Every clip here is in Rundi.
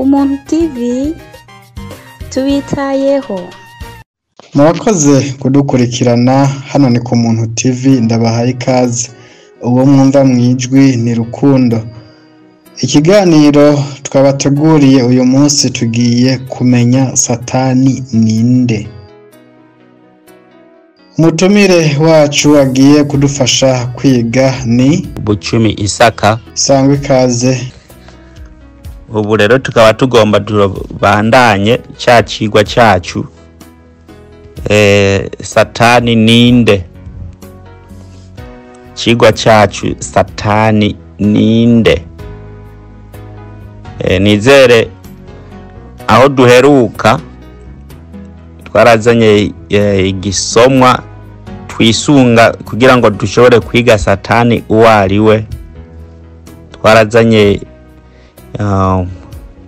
Umuntu TV tubitayeho. Murakoze kudukurikirana, hano ni ku Muntu TV, ndabahaye ikaze. Uwo mwumva mwijwi ni Rukundo. Ikiganiro twabateguriye uyu munsi tugiye kumenya Satani ninde. Umutumire wacu agiye kudufasha kwiga ni Bucumi Isaka. Sangwa ikaze. Ubu rero tukaba tugomba tubandanye cya cigwa cyacu, Satani ninde. Cigwa cyacu Satani ninde. Nizere aho duheruka twarazanye igisomwa twisunga kugira ngo dushobore kwiga Satani uwo ari we. Twarazanye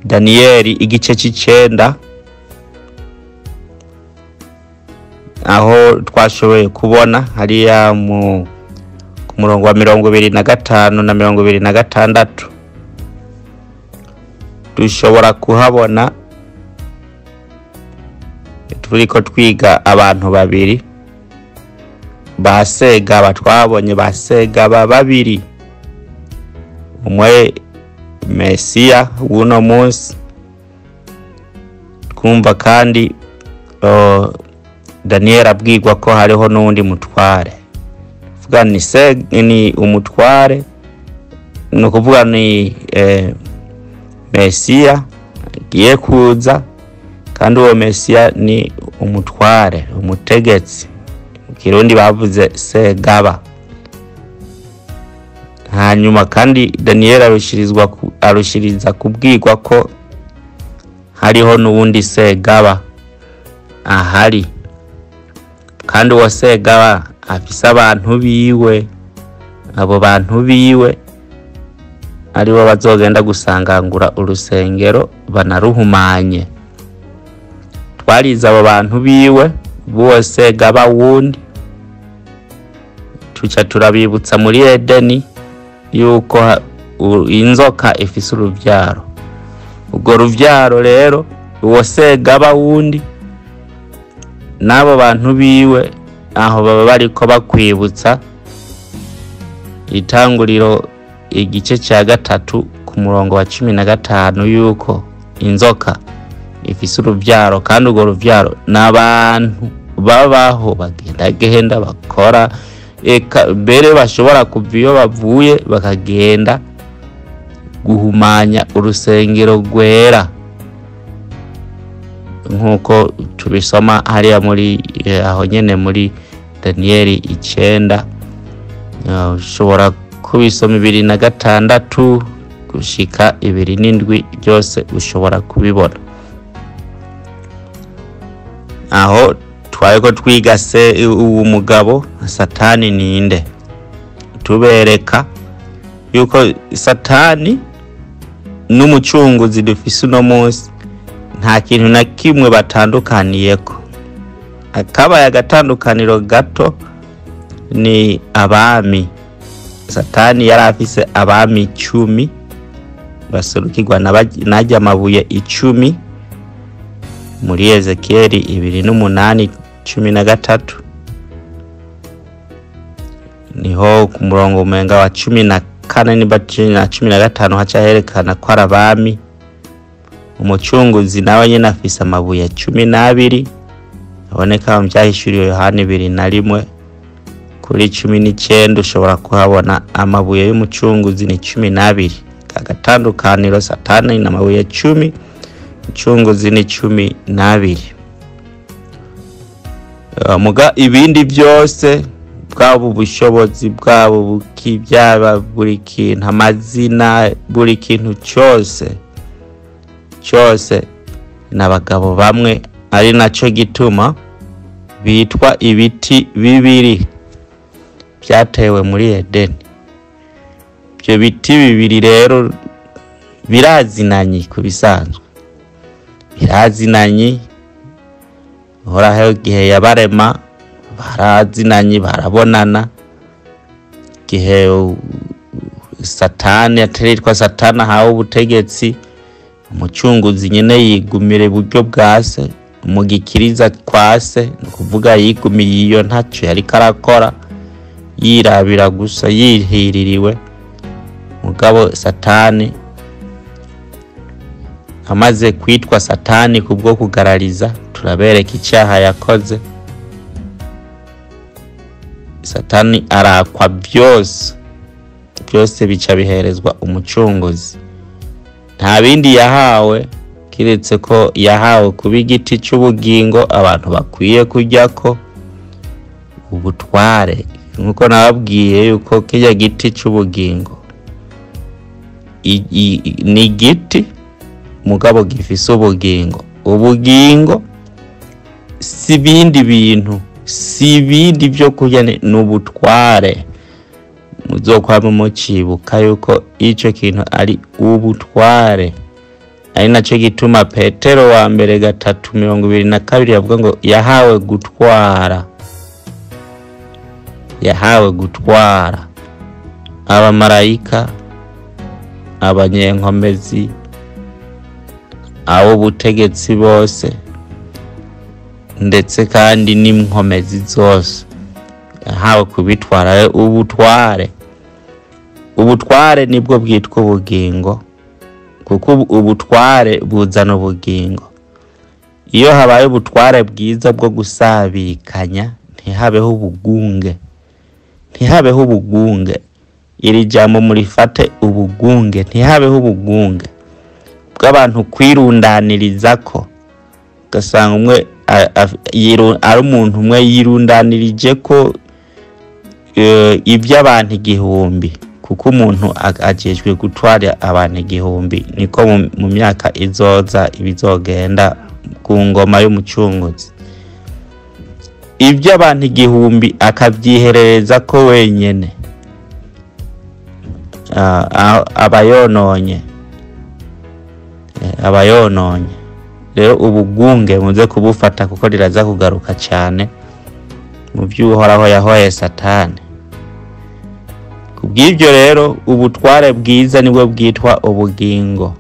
Daniyeli igice c'icenda, aho twashoboye kubona hariya mu ku murongo wa 25 na 26, dushobora kuhabona turiko twiga abantu babiri ba Segaba. Twabonye ba Segaba babiri, umwe Mesiya w'uno munsi, twumva kandi Daniel abwirwa ko hariho n'uwundi mutware. Kuvuga ni se ni umutware, ni ukuvuga ni Mesiya agiye kuza, kandi uwo Mesiya ni umutware, umutegetsi. Mu Kirundi bavuze Segaba. Hanyuma kandi Daniel arushiriza kubwirwa ko hariho n'uwundi Segaba ahari, kandi uwo Segaba afise abantu biwe. Abo bantu biwe aribo bazogenda gusangangura urusengero banaruhumanye. Twarize abo bantu biwe b'uwo Segaba wundi, tuca turabibutsa muri Edeni yuko inzoka ifise uruvyaro. Urwo ruvyaro rero uwo Segaba wundi n'abo bantu biwe, aho baba bariko bakwibutsa Itanguriro igice cya 3 ku murongo wa 15, yuko inzoka ifise uruvyaro, kandi urwo ruvyaro n'abantu babaho bagendagenda bakora, eka mbere bashobora kuva iyo bavuye bakagenda guhumanya urusengero rwera, nk'uko tubisoma hariya muri aho nyene muri Daniyeli 9. Ushobora kubisoma 26 gushika 27, byose ushobora kubibona. Aho twariko twiga se uwo mugabo Satani ninde, tubereka yuko Satani n'umucunguzi dufise uno munsi nta kintu na kimwe batandukaniyeko. Akabaye agatandukaniro gato ni abami. Satani yari afise abami 10 baserukirwa n'ajya amabuye 10 muri Ezekieli 28:13, niho ku murongo umenga wa 14 niba na 15 haca herekana ko ari abami. Umucunguzi nawe nyene afise amabuye 12 aboneka mu Vyahishuriwe Yohana 21 kuri 19, ushobora kuhabona amabuye y'umucunguzi ni 12. Agatandukaniro Satani n'amabuye 10, umucunguzi ni 12. Muga ibindi byose bwabo ubushobozi bwabo bukibyaba buri kintu, amazina, buri kintu cyose cyose n'abagabo bamwe, ari naco gituma bitwa ibiti bibiri byatewe muri Edeni. Ibyo biti bibiri rero birazinanye ku bisanzwe, birazinanye. Uhoraho igihe yabarema barazinanye, barabonana. Igihe Satani ataritwa Satani ahawe ubutegetsi, Umucunguzi nyene yigumira iburyo bwa se, mu gikiriza kwa se, ni ukuvuga yigumiye iyo ntaco yariko arakora, yirabira gusa, yihiririwe. Mugabo Satani amaze kwitwa Satani kubwo kugarariza, turabereka icyaha yakoze. Satani arakwa byose, byose bica biherezwa umucunguzi. Nta bindi yahawe kiretse ko yahawe kuba igiti cy'ubugingo abantu bakwiye kujyako ubutware. Nkuko nababwiye yuko kirya giti cy'ubugingo ni igiti mugabo gifise ubugingo. Ubugingo si ibindi bintu, si ibindi byo kurya, ni ubutware. Muzokwama mucibuka yuko ico kintu ari ubutware. Ari naco gituma Petero wa mbere 3:22 yavuga ngo yahawe gutwara, yahawe gutwara abamarayika, abanyenkomezi, abo butegetsi bose, ndetse kandi n'inkomezi zose. Yahawe kubitwara ubutware. Ubutware nibwo bwitwa ubugingo, kuko ubutware buzana ubugingo. Iyo habaye ubutware bwiza bwo gusabikanya, ntihabeho ubugunge, ntihabeho ubugunge. Iri jambo murifate, ubugunge, ntihabeho ubugunge bw'abantu kwirundaniriza ko, ugasanga umwe ari umuntu umwe yirundanirije ko iby'abantu igihumbi, kuko umuntu ajejwe gutwara abantu igihumbi. Niko mu myaka izoza ibizogenda ku ngoma y'umucunguzi, iby'abantu igihumbi akabyiherereza ko wenyene, aba yononye, aba yononye. Rero ubugunge muze kubufata, kuko riraza kugaruka cyane mu by'Uhoraho yahoye Satani. Kubw'ibyo rero ubutware bwiza nibwo bwitwa ubugingo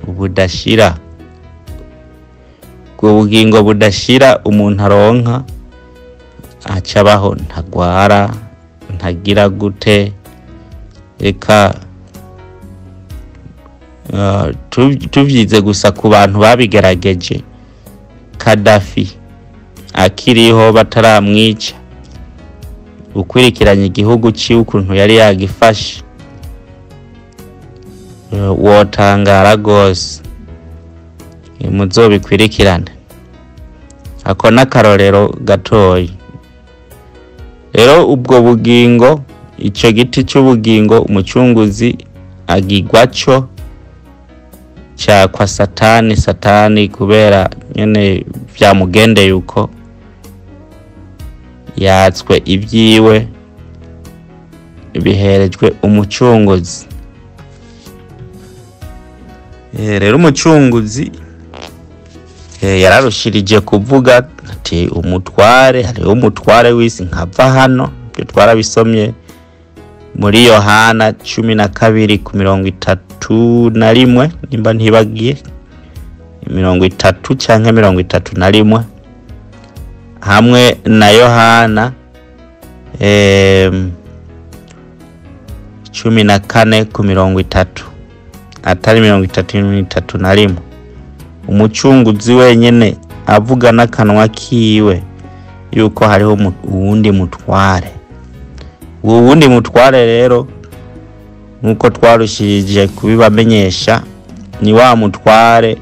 budashira. Ubwo bugingo budashira umuntu aronka, acabaho ntagwara, ntagira gute. Reka tuvyize gusa ku bantu babigerageje. Kadafi akiriho bataramwica, ukwirikiranya igihugu ciwe ukuntu yari yagifashe, wotangara gose. Muzobikwirikirane, ako n'akarorero gatoyi. Rero ubwo bugingo, ico giti c'ubugingo, umucunguzi agigwaco cakwa Satani. Satani kubera nyene vyamugendeye uko yatswe ibyiwe biherejwe umucunguzi. Rero umucunguzi yararushirije kuvuga ati umutware, hariho umutware w'isi nkava hano. Ibyo twarabisomye muri Yohana 12:31, nimba ntibagiye, 30 canke 31, hamwe na Yohana 14:30, atari 33, 31. Umucunguzi wenyene avuga n'akanwa kiwe yuko hariho uwundi mutware. Uwo wundi mutware rero, nkuko twarushirije kubibamenyesha, ni wa mutware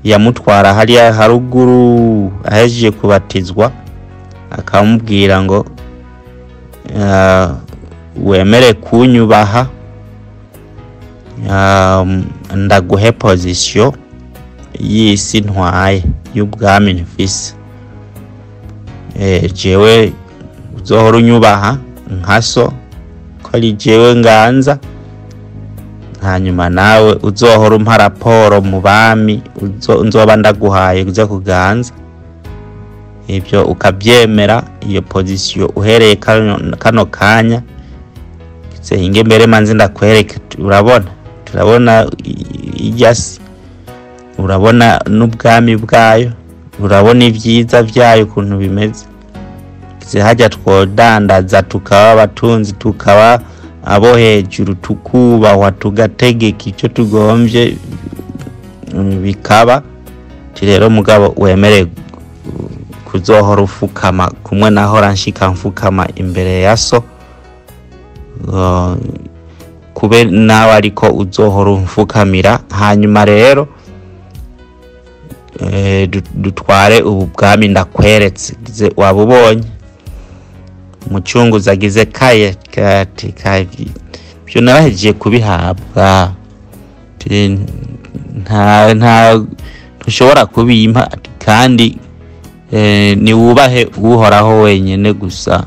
yamutwara hariya haruguru ahejeje kubatizwa, akamubwira ngo wemere kunyubaha, ndaguhe position y'isi ntwaye, y'ubwami mfise. Jewe uzohora unyubaha nka so, ko ari jewe nganza, hanyuma nawe uzohora umpa raporo mu bami nzoba ndaguhaye uze kuganza. Ibyo ukabyemera, iyo position uhereye kano kanya hinge mbere manzi ndakwereka. Urabona, turabona ijya si Urabona n'ubwami bwayo, urabona ibyiza byayo ukuntu bimeze. Hajya twodandaza tukaba abatunzi, tukaba abo hejuru, tukubahwa, tugategeka icyo tugombye bikaba. Rero mugabo wemere kuzohora ufukama kumwe nahora nshika mfukama imbere ya so, kube nawe ariko uzohora umfukamira. Hanyuma rero dutware ubu bwami ndakweretse, wabubonye. Umucunguzi agize kaye kati byo narahejeje kubihabwa, nta ntushobora kubimpa, kandi ni wubahe uhoraho wenyine gusa.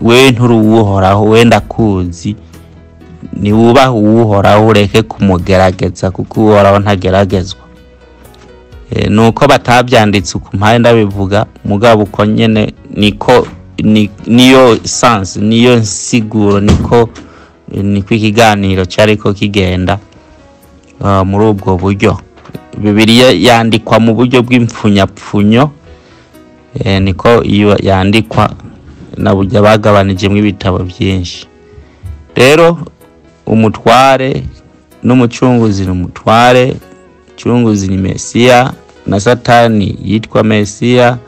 We nturi uhoraho, we ndakuzi, ni wubahe uhoraho, ureke kumugerageza kuko uhoraho ntageragezwa. Nuko batabyanditse ku mpande ndabivuga, mugabo uko nyene niko niyo sense, niyo nsiguro, niko ikiganiro cyariko kigenda muri ubwo buryo. Bibiliya yandikwa mu buryo bw'imfunyapfunyo, niko iyo yandikwa na burya bagabanijemo ibitabo byinshi. Rero umutware n'umucunguzi ni umutware, umucunguzi ni Mesiya na Satani yitwa Mesiya.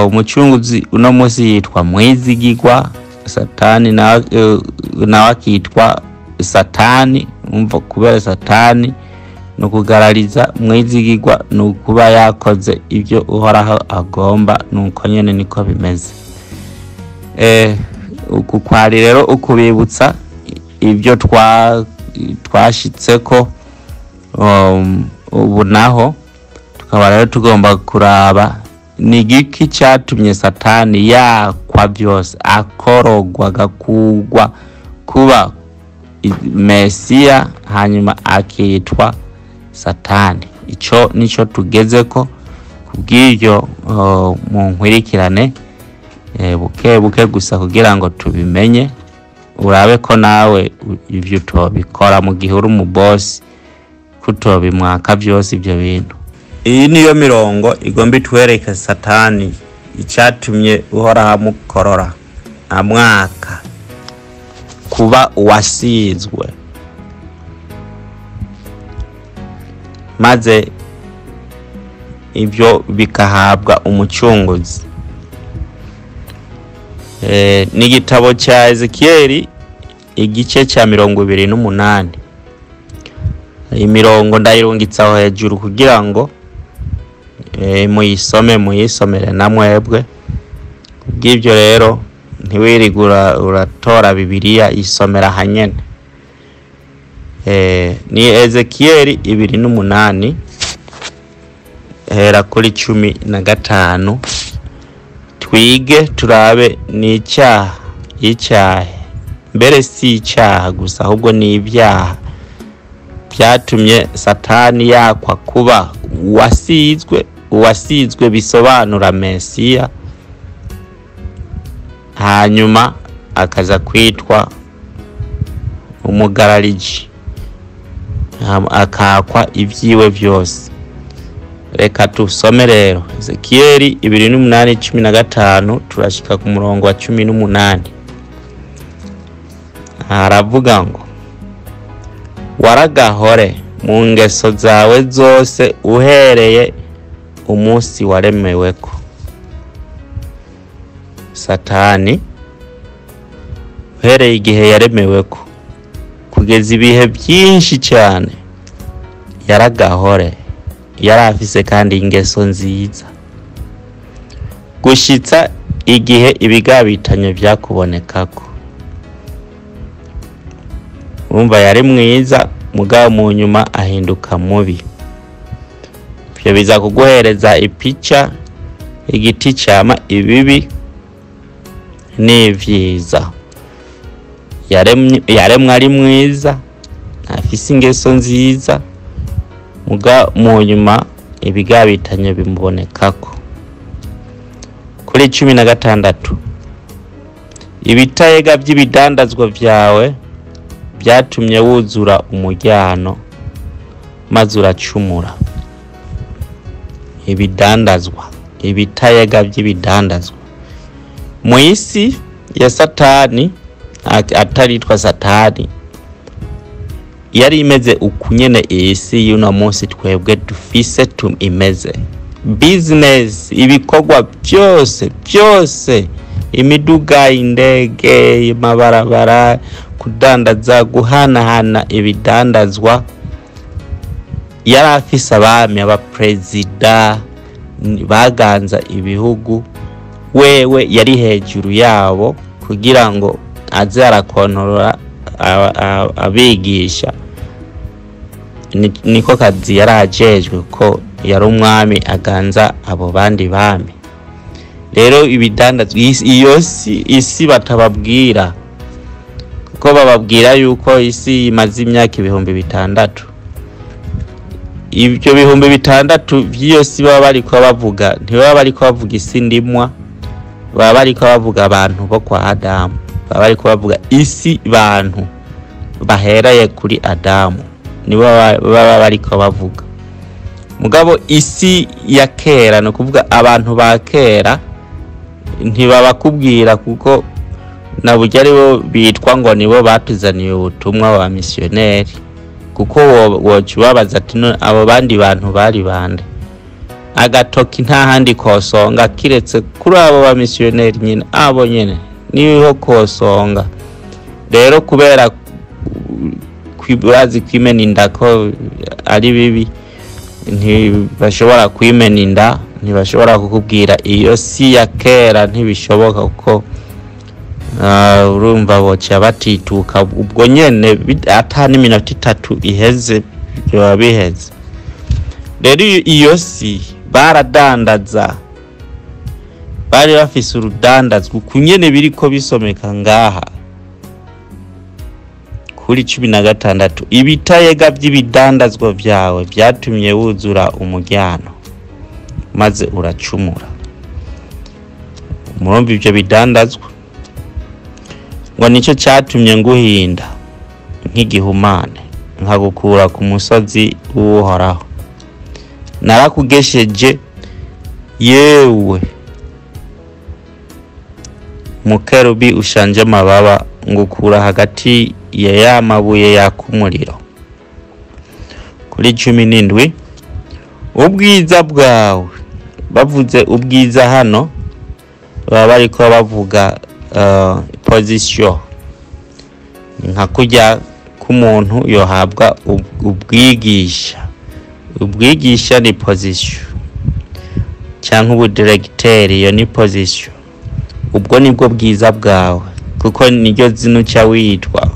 Umucunguzi uno munsi yitwa Mwizigirwa, Satani nawe akitwa Satani. Umva, kubera Satani ni ukugarariza, Mwizigirwa ni ukuba yakoze ibyo uhoraho agomba, nuko nyene niko bimeze. Uku kwari rero ukubibutsa ibyo twashitseko. Ubu naho tukaba rero tugomba kuraba ni igiki cyatumye Satani yakwa byose, akorogwa, agakugwa kuba Mesiya, hanyuma akitwa Satani. Ico nico tugezeko. Kubw'ibyo mu nkwirikirane buke buke gusa kugira ngo tubimenye, urabe ko nawe ivyo utobikora mu gihe uri umubosi, kutobimwaka byose ibyo bintu. Iyi niyo mirongo igomba itwereke Satani icyatumye uhoraho amukorora, amwaka kuba uwasizwe, maze ibyo bikahabwa umucunguzi. Ni igitabo cya Ezekieli igice cya 28. Imirongo ndayirungitse aho hejuru kugira ngo muyisome, muyisomere na mwebwe. Kubw'ibyo rero ntiwirigura uratora Bibiliya, isomera hanyene. Ni Ezekieli 28 hera kuri 15, twige turabe ni icyaha icyahe, mbere si icyaha gusa ahubwo ni ibyaha byatumye Satani yakwa kuba uwasizwe. Uwasizwe bisobanura Mesiya, hanyuma akaza kwitwa umugarariji, akakwa ibyiwe byose. Reka tusome rero Ezekieli 28:15 turashika ku murongo wa 18. Haravuga ngo waragahore mu ngeso zawe zose uhereye umunsi waremeweko. Satani uhereye igihe yaremeweko kugeza ibihe byinshi cyane yaragahore, yarafise kandi ingeso nziza, gushitsa igihe ibigabitanyo byakubonekako. Urumva yari mwiza, mugabo mu nyuma ahinduka mubi. Ibyo biza kuguhereza ipica igiti cyama ibibi n'ivyiza. Yaremwe ari mwiza, afise ingeso nziza, muga mu nyuma ibigabitanyo bimubonekako. Kuri 16, ibitayega by'ibidandazwa byawe byatumye wuzura umujyano, maze uracumura. Ibidandazwa, ibitayega by'ibidandazwa mu isi ya Satani, ataritwa Satani, yari imeze ukunyene isi y'uno munsi twebwe dufise imeze. Business, ibikorwa byose byose, imiduga, indege, amabarabara, kudandaza, guhanahana ibidandazwa. Yari afise abami, abaperezida baganza ibihugu, wewe yari hejuru yabo kugira ngo aze arakontorora abigisha. Niko kazi yari ajejwe, ko yari umwami aganza abo bandi bami. Rero ibidandazwa, iyo isi batababwira, kuko bababwira yuko isi imaze imyaka 6000. Ibyo 6000 by'iyo si baba bariko bavuga, ntibaba bariko bavuga isi ndimwa, baba bariko bavuga abantu bo kwa Adamu, baba bariko bavuga isi bantu bahereye kuri Adamu, nibo baba bariko bavuga. Mugabo isi ya kera, no kuvuga abantu ba kera, ntibabakubwira, kuko na burya aribo bitwa ngo nibo batuzaniye ubutumwa wa misiyoneri, kuko woca ubabaza ati abo bandi bantu bari bande? Agatoki nta handi kosonga kiretse kuri abo ba misiyoneri nyine, abo nyine niho kosonga. Rero kubera bazi kwimena inda ko ari bibi, ntibashobora kwimena inda, ntibashobora kukubwira iyo si ya kera, ntibishoboka, kuko urumva boca batituka ubwo nyene, ata n'iminota 3 iheze byoba biheze. Rero iyo si baradandaza, bari bafise urudandazwa ukunyene biriko bisomeka ngaha kuri 16. Ibitayega by'ibidandazwa byawe byatumye wuzura umujyano, maze uracumura. Murumva ibyo bidandazwa ngo nicyo cyatumye nguhinda nk'igihumane, nkagukura ku musozi w'Uhoraho. Narakugesheje yewe mukerubi ushanje amababa, ngukura hagati ya ya mabuye yaka umuriro. Kuri 17, ubwiza bwawe, bavuze ubwiza hano baba bariko bavuga position, nka kurya k'umuntu yohabwa ubwigisha. Ubwigisha ni position, cyangwa ubudiregiteri, iyo ni position. Ubwo nibwo bwiza bwawe, kuko niryo zina uca witwa,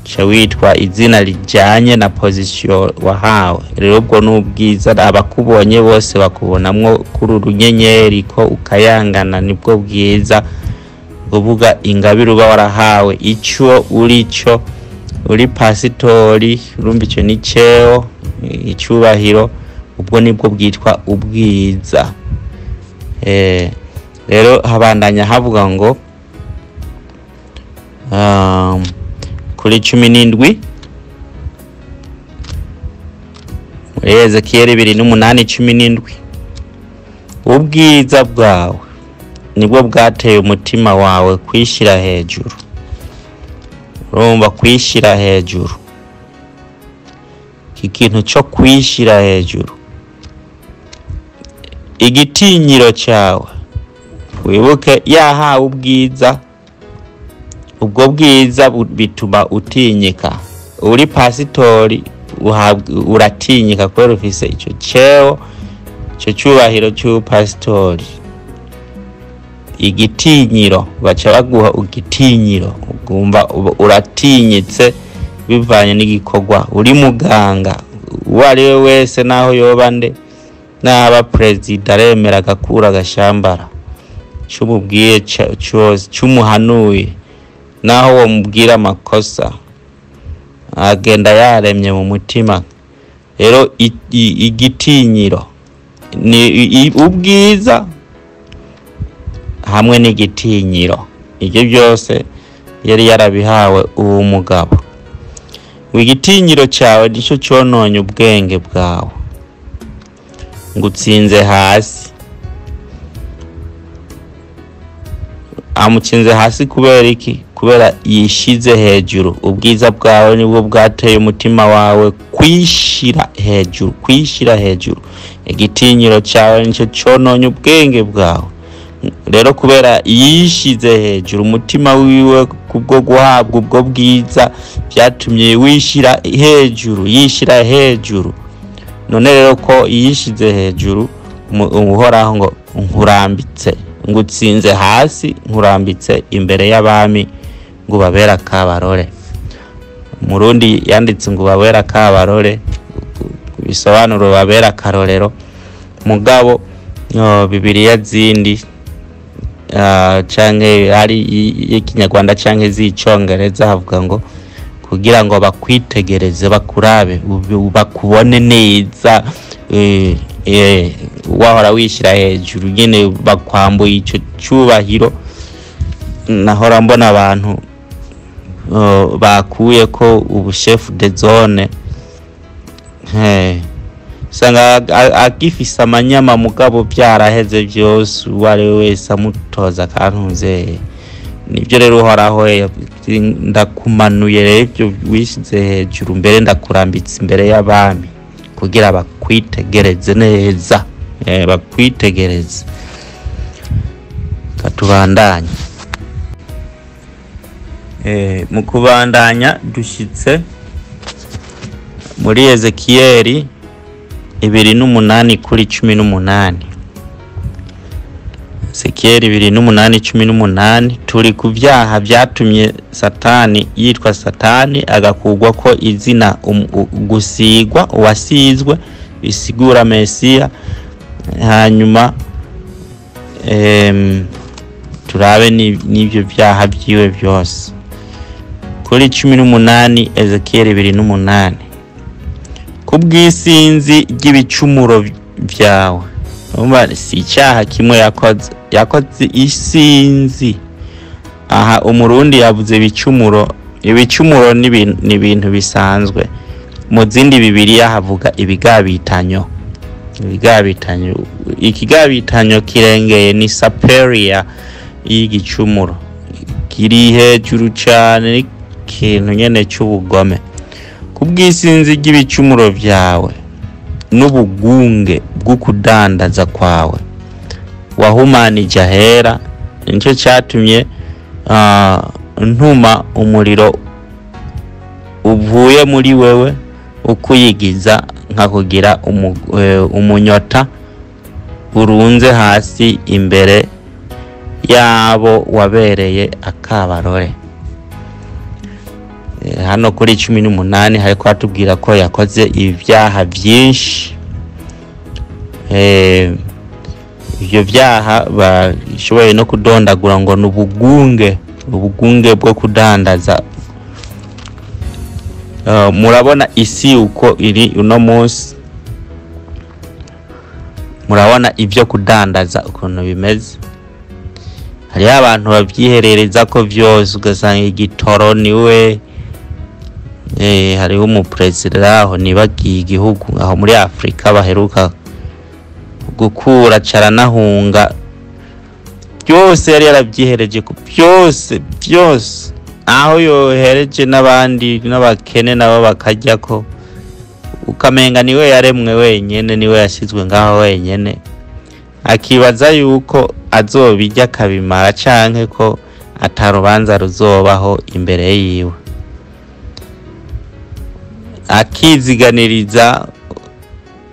uca witwa izina rijanye na position wahawe. Rero ubwo ni ubwiza, abakubonye bose bakubonamwo kuri urunyenyeri ko ukayangana, nibwo bwiza. Kuvuga ingabire uba warahawe, ico uri cyo, uri pasitori, urumva ico ni ceo, icyubahiro, ubwo nibwo bwitwa ubwiza. Rero habandanya havuga ngo kuri 17 muri Ezekiyeli 28:17, ubwiza bwawe nibwo bwateye umutima wawe kwishira hejuru. Urumva kwishira hejuru, iki kintu cyo kwishira hejuru, igitinyiro cyawe. Wibuke yahawe ubwiza, ubwo bwiza bituma utinyika. Uri pasitori uratinyika kubera ufise ico ceo, ico cyubahiro cy'ubupasitori. Igitinyiro, baca baguha igitinyiro, ugumva uratinyitse bivanye n'igikorwa. Uri muganga, uwo ari we wese, naho yoba nde, naba perezida, aremera agakura agashambara cy'umubwiye cyose, cy'umuhanuye, naho wamubwira amakosa agenda yaremye mu mutima. Rero igitinyiro ni ubwiza hamwe n'igitinyiro, ibyo byose yari yarabihawe uwo mugabo. Igitinyiro cyawe nicyo cyononye ubwenge bwawe, ngutsinze hasi. Amutsinze hasi kubera iki? Kubera yishize hejuru. Ubwiza bwawe nibwo bwateye umutima wawe kwishira hejuru, kwishira hejuru. Igitinyiro cyawe nicyo cyononye ubwenge bwawe. Rero kubera yishize hejuru, umutima wiwe kubwo guhabwa ubwo bwiza byatumye wishira hejuru, yishira hejuru. None rero ko yishize hejuru, Uhoraho ngo nkurambitse, ngutsinze hasi, nkurambitse imbere y'abami ngo ubabere akabarore. Umurundi yanditse ngo ubabere akabarore, bisobanuro babera akarorero. Mugabo Bibiliya zindi canke ari y'ikinyarwanda canke z'icongereza havuga ngo kugira ngo bakwitegereze, bakurabe, bakubone neza. Wahora wishyira hejuru nyene bakwambuye ico cubahiro. Nahora mbona abantu bakuye ko ubu chef de zone, usanga agifise amanyama, mugabo byaraheze byose, uwo ari we wese amutoza akantuze. Nibyo rero Uhoraho ndakumanuye rero ibyo wishyize hejuru, mbere ndakurambitse imbere y'abami kugira bakwitegereze neza, bakwitegereze. Katubandanye. Mu kubandanya dushitse muri Ezekiyeli 28 kuri 18. Ezekiyeli 28:18, turi ku byaha byatumye Satani yitwa Satani, agakugwa ko izina gusigwa, uwasizwe bisigura Mesiya. Hanyuma turabe n'ibyo byaha byiwe byose. Kuri 18, Ezekiyeli 28, kubw'isinzi ry'ibicumuro byawe. Urumva si icyaha kimwe yakoze, yakoze isinzi. Aha umurundi yavuze ibicumuro. Ibicumuro ni ibintu bisanzwe. Mu zindi Bibiliya havuga ibigabitanyo. Ibigabitanyo, ikigabitanyo kirengeye, ni superior y'igicumuro, kiri hejuru cyane, ni ikintu nyene cy'ubugome. Kubw'isinzi ry'ibicumuro byawe n'ubugunge bwo kudandaza kwawe wahumanije ahera, nicyo cyatumye ntuma umuriro uvuye muri wewe ukuyigiza, nkakugira umunyota urunze hasi imbere yabo wabereye akabarore. Hano kuri 18 hariko hatubwira ko yakoze ibyaha byinshi. Ibyo byaha bashoboye no kudondagura ngo ni ubugunge, ubugunge bwo kudandaza. Murabona isi uko iri uno munsi, murabona ibyo kudandaza ukuntu bimeze. Hariho abantu babyiherereza ko byose, ugasanga igitoro niwe. Hariho umuperezida aho nibagiye igihugu aho muri Afrika baheruka gukura caranahunga, byose yari yarabyihereje ku byose byose, aho yohereje n'abandi n'abakene nabo bakajya ko, ukamenga niwe yaremwe wenyene, niwe yashyizwe ngaho wenyene, akibaza yuko azobijya akabimara canke ko atarubanza ruzobaho imbere yiwe, akiziganiriza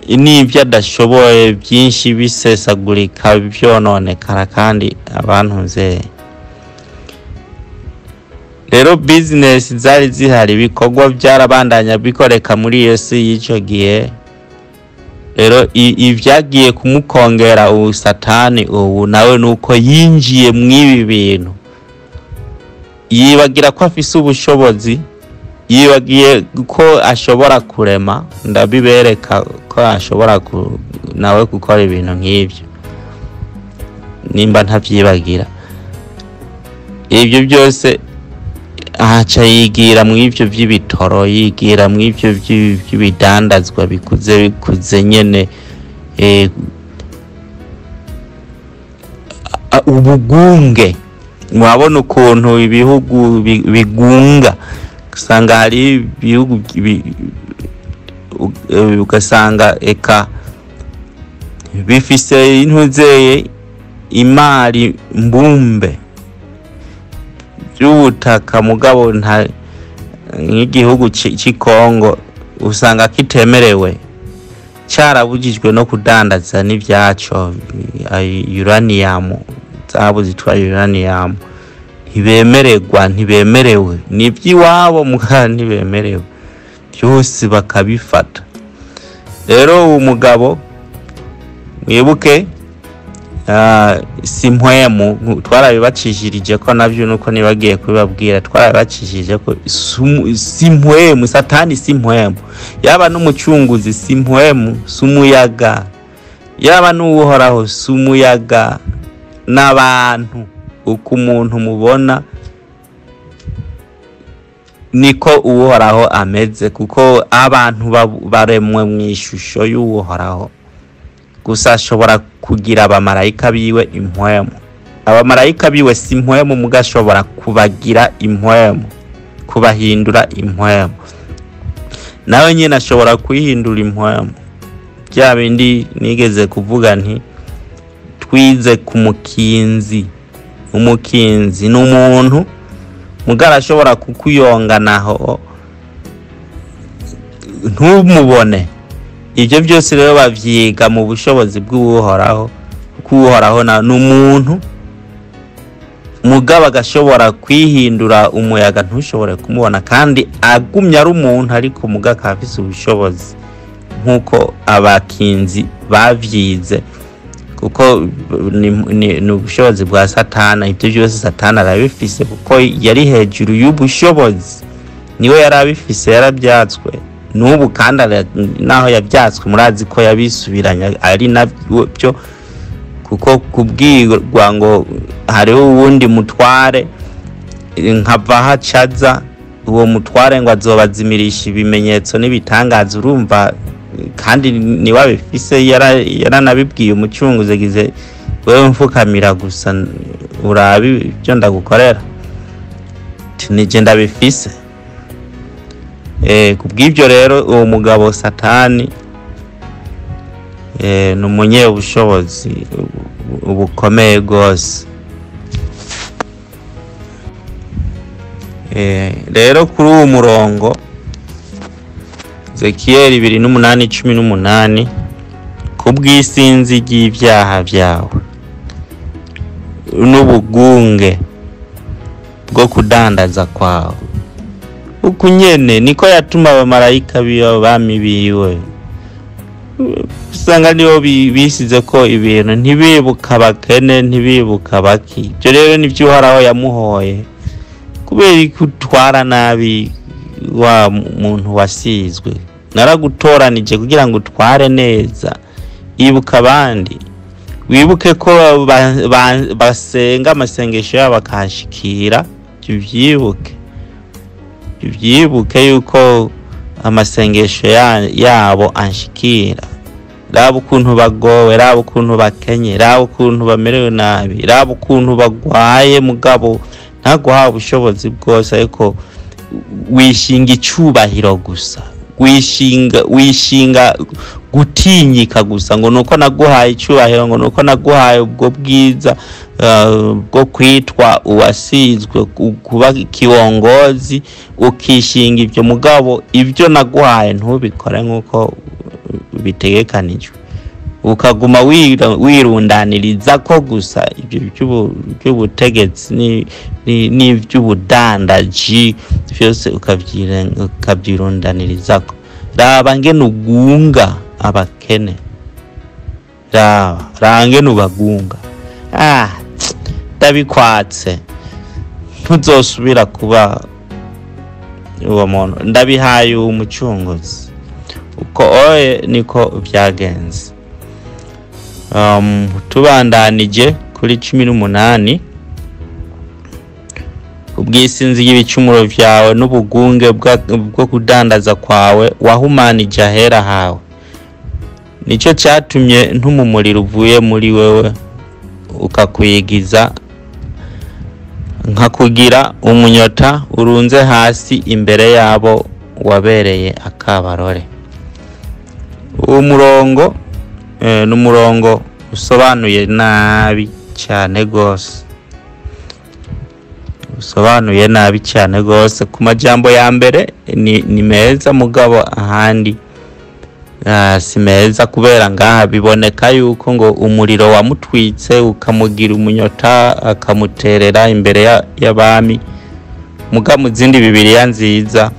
n'ibyo adashoboye byinshi bisesagurika byononekara kandi abantu nze. Rero business zari zihari, ibikorwa byarabandanya bikoreka muri iyo si y'icyo gihe. Rero ibyagiye kumukongera ubu Satani ubu nawe nuko yinjiye mw'ibi bintu, yibagira ko afise ubushobozi, yibagiye ko ashobora kurema. Ndabibereka ko ashobora nawe gukora ibintu nk'ibyo, nimba ntavyibagira. Ibyo byose Aca yigira mu ivyo vy'ibitoro, yigira mu ivyo vy'ibidandazwa bikuze bikuze nyene, ubugunge. Murabona ukuntu ibihugu bigunga, usanga hari ibihugu ugasanga eka bifise intuzeye imari mbumbe by'ubutaka, mugabo nta nk'igihugu c'i Kongo usanga kitemerewe, carabujijwe no kudandaza n'ivyaco, uranium, zahabu zitwa uranium ntibemererwa, ntibemerewe, ni iby'iwabo muga ntibemerewe, byose bakabifata. Rero uwo mugabo mwibuke, si mpwemu, twarabibacishirije ko navyo nuko nibagiye kubibabwira, twarabibacishirije ko si mpwemu, Satani si mpwemu, yaba n'umucunguzi si mpwemu, si umuyaga, yaba n'uwuhoraho si umuyaga, n'abantu uko umuntu mubona niko uwuhoraho ameze, kuko abantu baremwe mu ishusho y'uwuhoraho. Gusa ashobora kugira abamarayika biwe impwemu, abamarayika biwe si impwemu, muga ashobora kubagira impwemu, kubahindura impwemu. Nawe nyine ashobora kwihindura impwemu. Bya bindi nigeze kuvuga nti twize ku mukinzi, umukinzi ni umuntu muga arashobora kukuyonganaho ntumubone. Ibyo byose rero bavyiga mu bushobozi bw'uhoraho, kuko uhoraho ni umuntu mugabo agashobora kwihindura umuyaga ntushobore kumubona, kandi agumye ari umuntu, ariko mugabo akaba afise ubushobozi nk'uko abakinzi bavyize, kuko ni ubushobozi bwa Satana. Ibyo byose Satana arabifise kuko yari hejuru y'ubushobozi, niwe yari abifise, yarabyatswe n'ubu kandi naho yabyatswe murazi ko yabisubiranya ari nabyo, kuko kubwirwa ngo hariho uwundi mutware nkava hacaza, uwo mutware ngo azobazimirisha ibimenyetso n'ibitangaza, urumva kandi niwe abifise, yaranabibwiye umucunguzi agize wewe mfukamira gusa urabe ibyo ndagukorera, nije ndabifise. Kubw'ibyo rero uwo mugabo Satani ni umunyebushobozi bukomeye rwose. Rero kuri uwo murongo Ezekiyeli 28:18, kubw'isinzi ry'ibyaha byawe n'ubugunge bwo kudandaza kwawe, uku nyene niko yatuma abamarayika biwe abami biwe, usanga nibo bisize ko ibintu, ntibibuka abakene, ntibibuka baki. Ibyo rero nivyo Uhoraho yamuhoye kubera kutwara nabi wa muntu wasizwe. Naragutoranije kugira ngo utware neza, ibuka abandi, wibuke ko basenga amasengesho yabo akashikira, uvyibuke, uvyibuke yuko amasengesho yabo anshikira. Raba ukuntu bagowe, raba ukuntu bakenye, raba ukuntu bamerewe nabi, raba ukuntu bagwaye, mugabo ntaguhawe ubushobozi bwose, ariko wishinga icubahiro gusa, wishinga gutinyika gusa, ngo nuko naguhaye icubahiro, ngo nuko naguhaye ubwo bwiza bwo kwitwa uwasizwe, kuba kiongozi, ukishinga ibyo, mugabo ibyo naguhaye ntubikore nkuko bitegekanijwe, ukaguma wirundaniriza ko gusa ibyo by'ubutegetsi n'iby'ubudandaji byose ukabyirundanirizako. Raba ngene ugunga abakene, raba ngene ubagunga. Ndabikwatse, ntuzosubira kuba uwo muntu, ndabihaye umucunguzi. Uko oye niko byagenze. Tubandanije kuri 18, Kubw'isinzi y'ibicumuro vyawe n'ubugunge bwo kudandaza kwawe wahumanije ahera hawe. Nico catumye ntuma umuriro uvuye muri wewe ukakwigiza, nkakugira umunyota urunze hasi imbere yabo wabereye akabarore. Uwo murongo ni umurongo usobanuye nabi cyane gose, usobanuye nabi cyane gose. Ku majambo ya mbere ni meza, mugabo ahandi si meza, kubera ngaha biboneka yuko ngo umuriro wamutwitse ukamugira umunyota akamuterera imbere y'abami. Muga mu zindi Bibiliya nziza,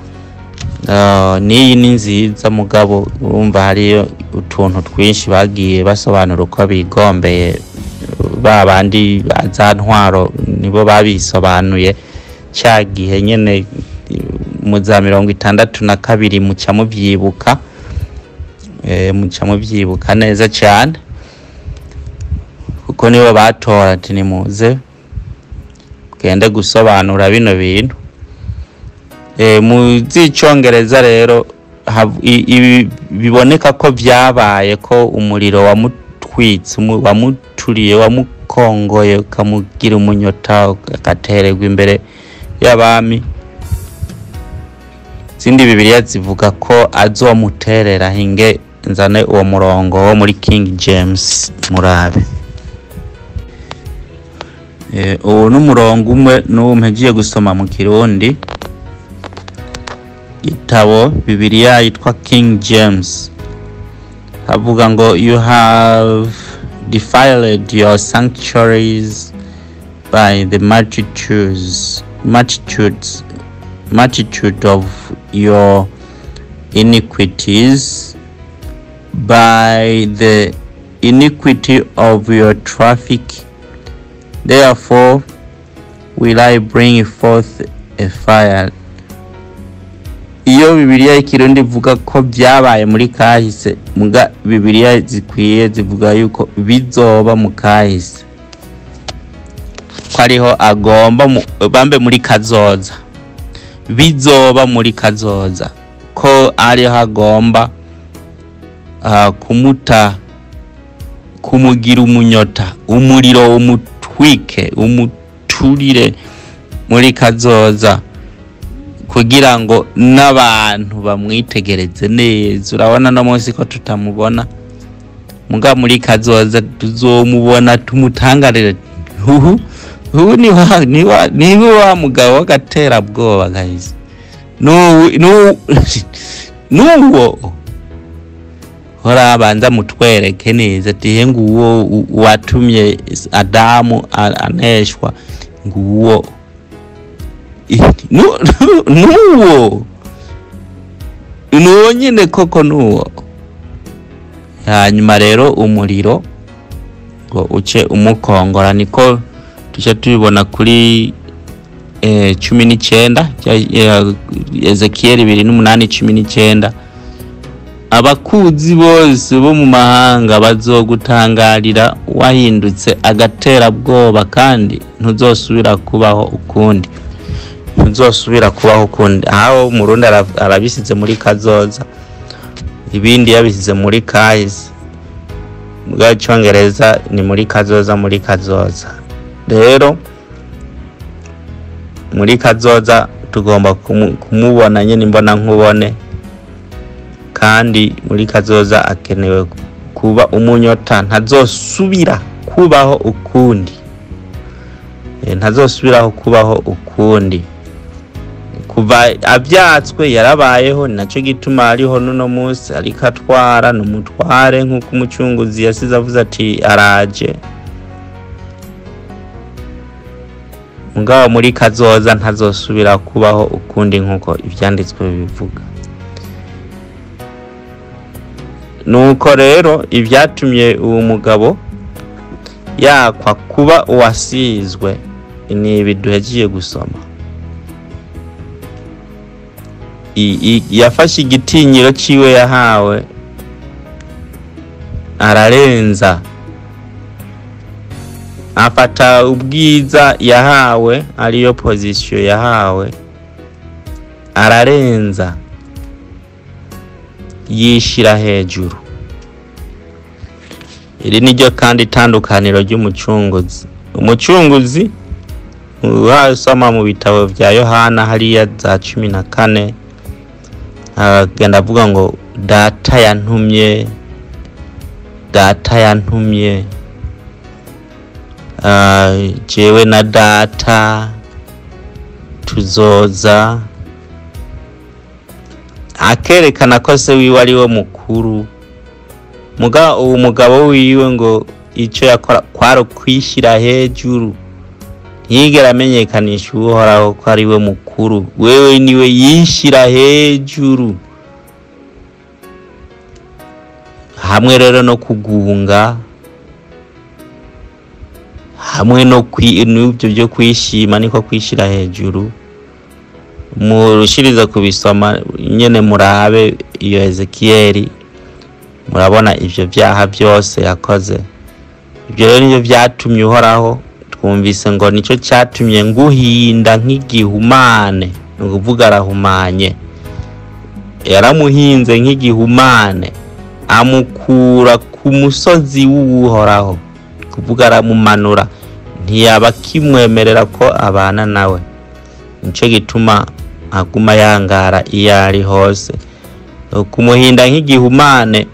n'iyi ni nziza, mugabo urumva hariyo utuntu twinshi bagiye basobanura uko bigombeye. Ba bandi za ntwaro nibo babisobanuye cya gihe nyene mu za 62, muca muvyibuka, muca muvyibuka neza cyane, kuko nibo batora ati nimuze gende gusobanura bino bintu. Mu z'icongereza rero ibi biboneka ko vyabaye ko umuriro wamutwitse, wamuturiye, wamukongoye, ukamugira umunyota, agatererwa imbere y'abami. Izindi Bibiliya zivuga ko azomuterera. Hinge nzane uwo murongo wo muri King James murabe. Uwo ni umurongo umwe n'uwo mpegiye gusoma mu Kirundi, igitabo Bibiliya yitwa King James. Havuga ngo you have defiled your sanctuaries by the multitude of your iniquities, by the iniquity of your traffic, therefore will I bring forth a fire. Iyo Bibiliya y'iKirundi ivuga ko byabaye muri kahise, muga Bibiliya zikwiye zivuga yuko bizoba mu kahise, ko ariho agomba bambe muri kazoza, bizoba muri kazoza, ko ariho agomba kumuta, kumugira umunyota, umuriro umutwike, umuturire muri kazoza, kugira ngo n'abantu bamwitegereze neza. Urabona no munsi ko tutamubona, muga muri kazoza tuzomubona tumutangarire. Uhu ni wa mugabo w'agaterabwoba guys. Nuwo hora abanza mutwereke neza ati nguwo watumye Adamu aneshwa, nguwo nuwo nuwo nyine koko nuwo. Hanyuma rero umuriro ngo uce umukongora, niko tuce tubibona kuri 19 Ezekiel 28:19. Abakuzi bose bo mu mahanga bazogutangarira wahindutse agaterabwoba, kandi ntuzosubira kubaho ukundi, ntuzosubira kubaho ukundi. Aho Umurundi arabisize muri kazoza, ibindi yabisize muri kahise. Mu Cyongereza ni muri kazoza, muri kazoza. Rero muri kazoza tugomba kumubona nyine imbona nkubone, kandi muri kazoza akenewe kuba umunyota, ntazosubira kubaho ukundi, ntazosubiraho kubaho ukundi. Kuva abyatswe yarabayeho, nacyo gituma ariho nuno munsi ariko atwara, n'umutware nk'uko umucunguzi yasize avuze ati araje. Mugabo muri kazoza ntazosubira kubaho ukundi nk'uko ivyanditswe bibivuga. Nuko rero ibyatumye uwo mugabo yakwa kuba uwasizwe ni ibi duhejeje gusoma. Yafashe igitinyiro ciwe yahawe ararenza, Afata ubwiza yahawe, ariyo position yahawe, ararenza yishira hejuru. Iri niryo kandi itandukaniro ry'umucunguzi. Umucunguzi uhasoma mu bitabo vya Yohana hariya za 14, agenda avuga ngo data yantumye, data yantumye, jewe na data tuzoza. Akerekana ko se wiwe ari we mukuru. Muga uwo mugabo wiwe ngo ico yakora kwari kwishira hejuru, ntiyigera amenyekanisha Uhoraho ko ari we mukuru, wewe niwe yishira hejuru. Hamwe rero no kugunga, hamwe no n'ibyo byo kwishima, niko kwishira hejuru. Murushiriza kubisoma nyene, murabe iyo Ezekiyeli, murabona ivyo vyaha byose yakoze. Ibyo rero nivyo vyatumye Uhoraho, twumvise ngo nico cyatumye nguhinda nk'igihumane, ni ukuvuga arahumanye. Yaramuhinze nk'igihumane, amukura ku musozi w'Uhoraho, kuvuga aramumanura, ntiyaba akimwemerera ko abana nawe. Nico gituma aguma yangara iyo ari hose. Kumuhinda nk'igihumane,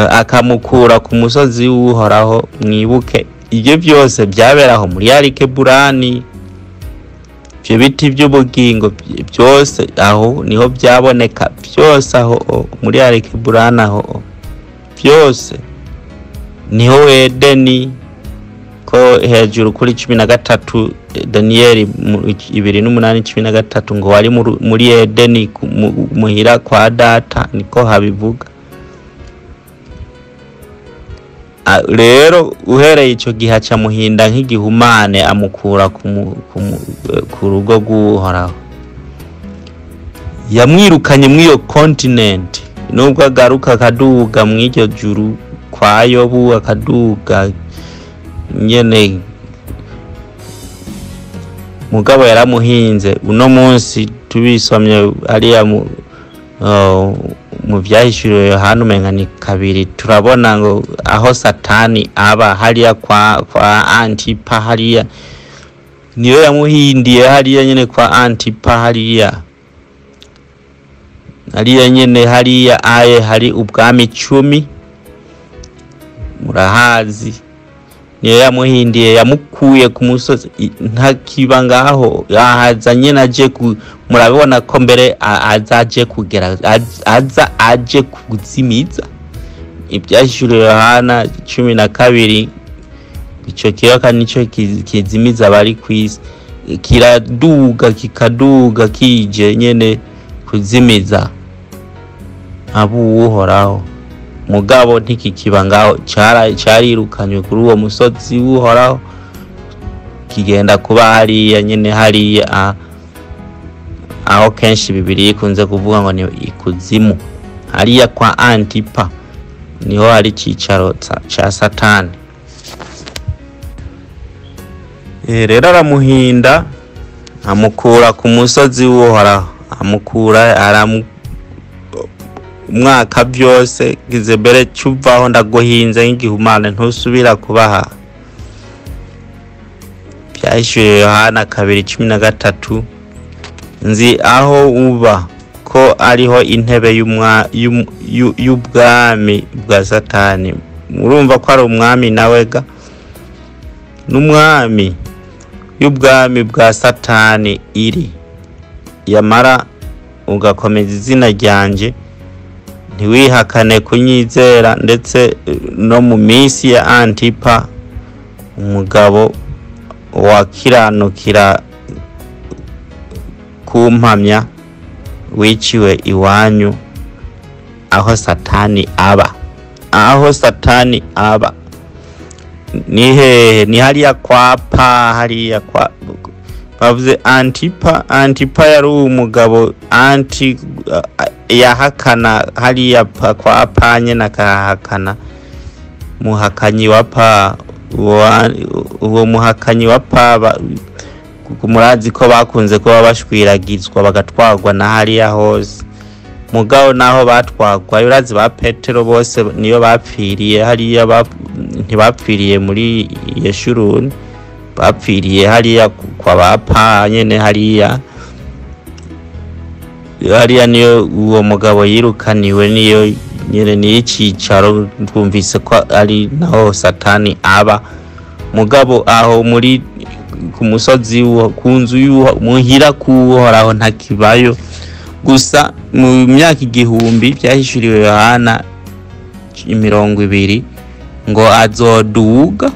akamukura ku musozi w'Uhoraho. Mwibuke ibyo byose byaberaho muri Arikeburani, ibyo biti by'ubugingo byose aho niho byaboneka, byose aho muri Arikeburani, aho byose niho Edeni. Ko hejuru kuri 13 Daniyeli 2:8-13 ngo wari muri Edeni muhira kwa data, niko habivuga. Rero uhereye ico gihe aca muhinda nk'igihumane, amukura ku rugo rw'Uhoraho. Yamwirukanye mw'iyo continent, nubwo agaruka akaduga mw'iryo juru kwa Yobu, akaduga nyene, mugabo yaramuhinze. Uno munsi tubisomye hariya mu vyahishuriwe Yohana, umenga ni 2, turabona ngo aho Satani aba hariya kwa Antipa, hariya niyo yamuhindiye, hariya nyene kwa Antipa, hariya hariya nyene, hariya aye hari ubwami 10, murahazi. Niyo yamuhindiye, yamukuye ku musozi, ntakiba ngaho, ahaza nyene aje murabona ko mbere azaje kugera, aza aje kuzimiza. Ibyahishuriwe Yohana 12, ico kiyoka nico kizimiza abari kw'isi, kiraduga kikaduga kije nyene kuzimiza abo Uhoraho. Mugabo ntikikiba ngaho, carirukanywe kuri uwo musozi w'Uhoraho, kigenda kuba hariya nyene, hariya aho kenshi Bibiliya ikunze kuvuga ngo ni ikuzimu, hariya kwa Antipa niho hari icicaro ca Satani. Rero aramuhinda, amukura ku musozi w'Uhoraho, amukura aramu umwaka byose gizebere cyuvaho, ndaguhinze nk'igihumane, ntusubira kubaha. Byahishuriwe Yohana 2:13, nzi aho uba ko ariho intebe y'ubwami bwa Satani. Murumva ko ari umwami nawe ga, n'umwami y'ubwami bwa Satani iri, yamara ugakomeza izina ryanje, ntiwihakane kunyizera, ndetse no mu minsi ya Antipa umugabo wakiranukira kumpamya wiciwe iwanyu, aho Satani aba. Aho Satani aba ni hehe? Ni hariya kwa pa, hariya kwa bavuze Antipa. Antipa yari umugabo anti yahakana hariya pa, kwa pa nyene akahakana, muhakanyi wa pa. Uwo muhakanyi wa paba, murazi ko bakunze kuba bashwiragizwa bagatwarwa na hariya hose. Mugabo naho batwagwa, urazi ba Petero bose niyo bapfiriye hariya, ntibapfiriye muri Yeshuruni, bapfiriye hariya kwa ba nyene hariya. Hariya niyo uwo mugabo yirukaniwe, niyo nyene niyo icicaro, twumvise ko ari naho Satani aba. Mugabo aho muri ku musozi, ku nzu muhira k'Uhoraho ntakibayo. Gusa mu myaka 1000 byahishuriwe Yohana 20 ngo azoduga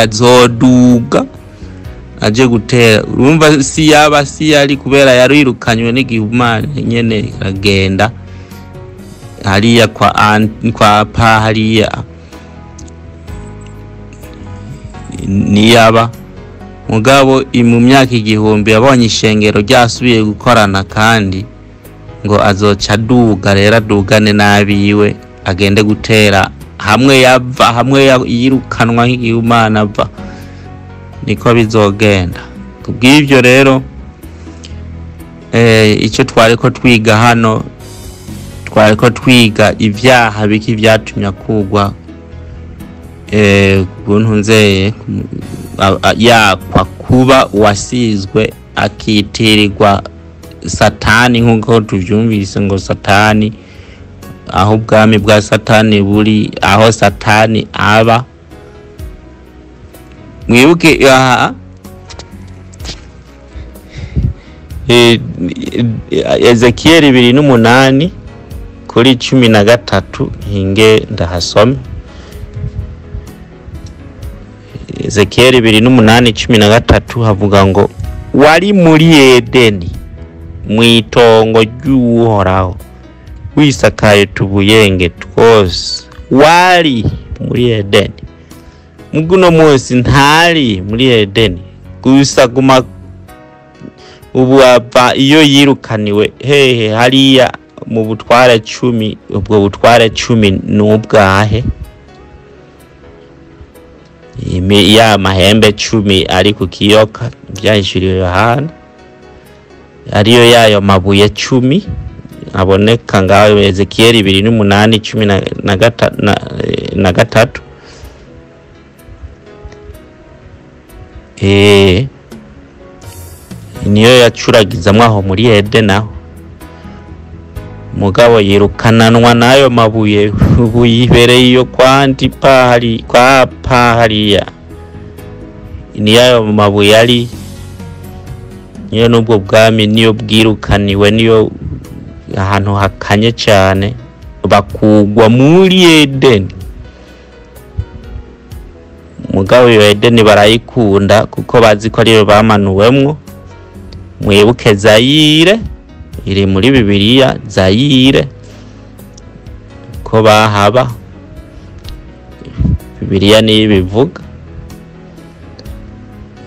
azoduga aje gutera. Urumva si yaba si yari, kubera yarirukanywe n'igihumane nyene aragenda hariya kwa pa hariya niyaba. Mugabo mu myaka 1000 yabonye ishengero ryasubiye gukorana, kandi ngo azoca aduga rero, adugane n'abiwe, agende gutera hamwe yava, hamwe yirukanwa nk'igihumana ava, niko bizogenda. Kubw'ibyo rero icyo twariko twiga hano, twariko twiga ibyaha biki byatumye akugwa kuntunzeye yakwa kuba wasizwe akitirirwa Satani, nk'uko tuvyumvise ngo Satani, aho ubwami bwa Satani buri, aho Satani aba. Mwibuke aha Ezekieli 28 kuri 13, hinge ndahasome. Ezekieli 28:13 havuga ngo wari muri Edeni mwitongo ry'Uhoraho, wisakaye tubuyenge twose. Wari muri Edeni, muguno munsi ntari muri Edeni, gusa guma ubu ava iyo yirukaniwe hehe? Hariya mu butware 10. Ubwo butware 10 n'ubwahe? Ya mahembe 10 ari ku kiyoka byahishuriwe Yohana, ariyo yayo mabuye 10 aboneka ngaho Ezekieli 28:13. Niyo yacuragizamwo aho muri Edeni aho. Mugabo yirukananwa n'ayo mabuye, ubu yibereye iyo kwa Antipahari, kwa Pahariya, niyo ayo mabuye ari, niyo n'ubwo bwami niyo bwirukaniwe, niyo ahantu hakanye cyane, bakugwa muri Edeni. Mugabo iyo Edeni barayikunda kuko bazi ko ariyo bamanuwemwo. Mwibuke Zayire iri muri Bibiliya, Zayire ko bahaba, Bibiliya niyo ibivuga.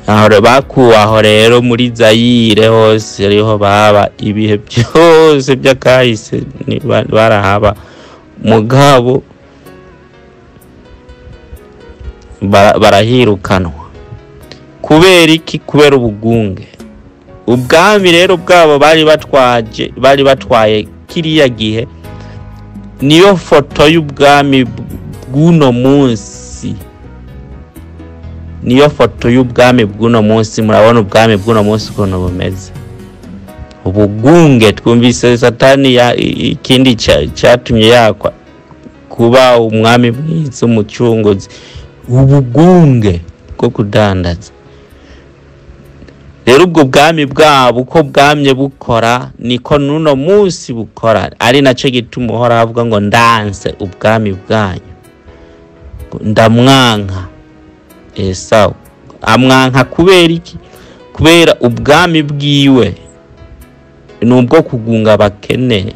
Aho bakuwe aho rero muri Zayire hose ariho baba ibihe byose by'akahise barahaba. Mugabo barahirukanwa kubera iki? Kubera ubugunge. Ubwami rero bwabo bari batwaje, bari batwaye kiriya gihe, niyo foto y'ubwami bw'uno munsi, niyo foto y'ubwami bw'uno munsi. Murabona ubwami bw'uno munsi ukuntu bumeze, ubugunge. Twumvise Satani ikindi cyatumye yakwa kuba umwami mwiza, umucunguzi, ubugunge bwo kudandaza. Rero ubwo bwami bwabo uko bwamye bukora niko nuno munsi bukora, ari naco gituma Uhoraho avuga ngo ndanse ubwami bwanyu, ndamwanka Esawu. Amwanka kubera iki? Kubera ubwami bwiwe nubwo kugunga abakene